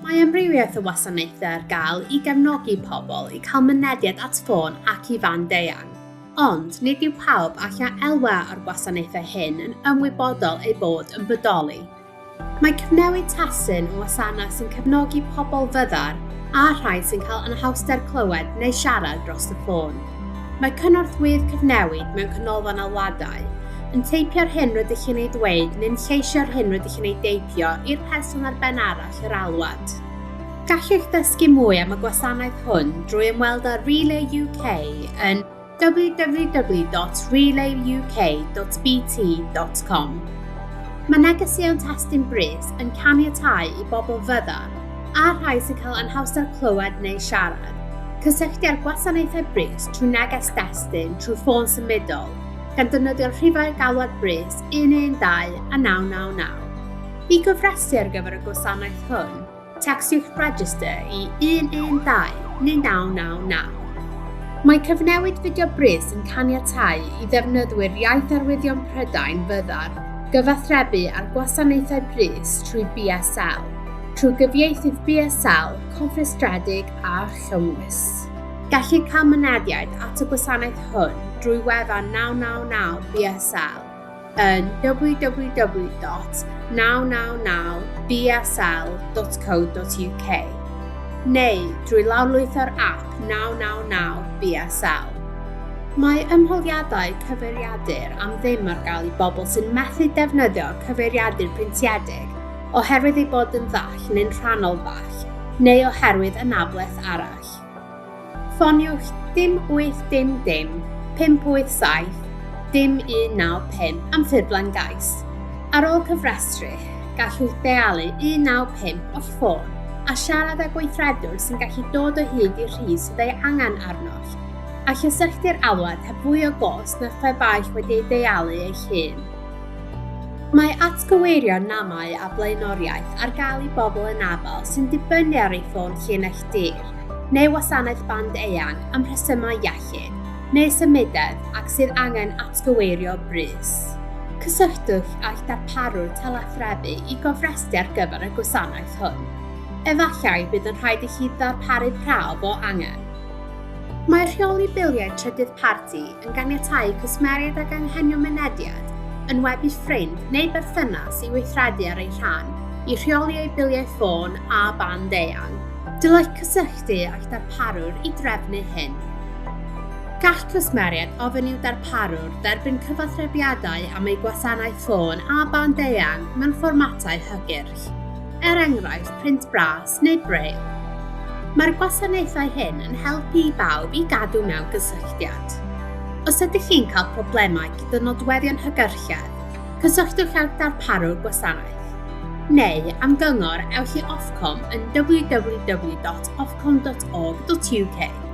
Mae amrywiaeth o wasanaethau ar gael i gefnogi pobl i cael mynediad at ffôn ac i fand eang, ond nid yw pawb allai elwa o'r gwasanaethau hyn yn ymwybodol eu bod yn bodoli. Mae Cyfnewid Testun yn wasanaeth sy'n cefnogi pobl fyddar a rhai sy'n cael anhawster clywed neu siarad dros y ffôn. Mae cynorthwyydd cyfnewid mewn canolfan alwadau yn teipio'r hyn rydych chi'n ei ddweud neu'n lleisio'r hyn rydych chi'n ei deipio i'r person ar ben arall yr alwad. Gallwch ddysgu mwy am y gwasanaeth hwn drwy ymweld â Relay UK yn www.relayuk.bt.com. Mae negeseuon testun brys yn caniatáu i bobl fyddar, a rhai sy'n cael anhawster clywed neu siarad, cysylltu â'r gwasanaethau brys trwy neges destun trwy ffôn symudol, gan ddefnyddio'r rhifau galwad brys 112 a 999. I gofrestru ar gyfer y gwasanaeth hwn, Tecstiwch Register i 112 neu 999. Mae cyfnewid fideo brys yn caniatáu i ddefnyddwyr Iaith Arwyddion Prydain fyddar gyfathrebu â'r gwasanaethau brys trwy BSL, trwy gyfieithydd BSL cofrestredig a chymwys. Gellir cael mynediad at y gwasanaeth hwn drwy wefan 999 BSL. yn www.999bsl.co.uk neu drwy lawrlwytho'r ap 999 BSL. Mae ymholiadau cyfeiriadur am ddim ar gael i bobl sy'n methu defnyddio cyfeiriadur printiedig oherwydd eu bod yn ddall neu'n rhannol ddall, neu oherwydd anabledd arall. Ffoniwch dim 8 dim dim 587 dim 195 am ffurflen gais. Ar ôl cyfrestru, gallwch ddealu 195 o'ch ffôn a siarad â gweithredwr sy'n gallu dod o hyd i'r rhif sydd ei angen arnoch, a chysylltu'r alwad heb fwy o gost na phe baech wedi ei deialu eich hun. Mae atgyweirio namau a blaenoriaeth ar gael i bobl anabl sy'n dibynnu ar eu ffôn llinell dir neu wasanaeth band eang am rhesymau iechyd neu symudedd ac sydd angen atgyweirio brys. Cysylltwch â'ch darparwr telathrebu i gofrestru ar gyfer y gwasanaeth hwn. Efallai bydd yn rhaid i chi ddarparu prawf o angen. Mae rheoli biliau trydydd parti yn ganiatáu cwsmeriaid ag anghenion mynediad yn wynebu ffrind neu berthynas i weithredu ar eu rhan i rheoli eu biliau ffôn a band eang. Dylech cysylltu â'ch darparwr i drefnu hyn. Gall cwsmeriaid ofyn i'w darparwr dderbyn cyfathrebiadau am eu gwasanaeth ffôn a band eang mewn fformatau hygyrch, er enghraifft print bras neu Braille. Mae'r gwasanaethau hyn yn helpu i bawb i gadw mewn cysylltiad. Os ydych chi'n cael problemau gyda nodweddion hygyrchedd, cysylltwch â'r darparwr gwasanaeth. Neu, am gyngor, ewch i Ofcom yn www.ofcom.org.uk.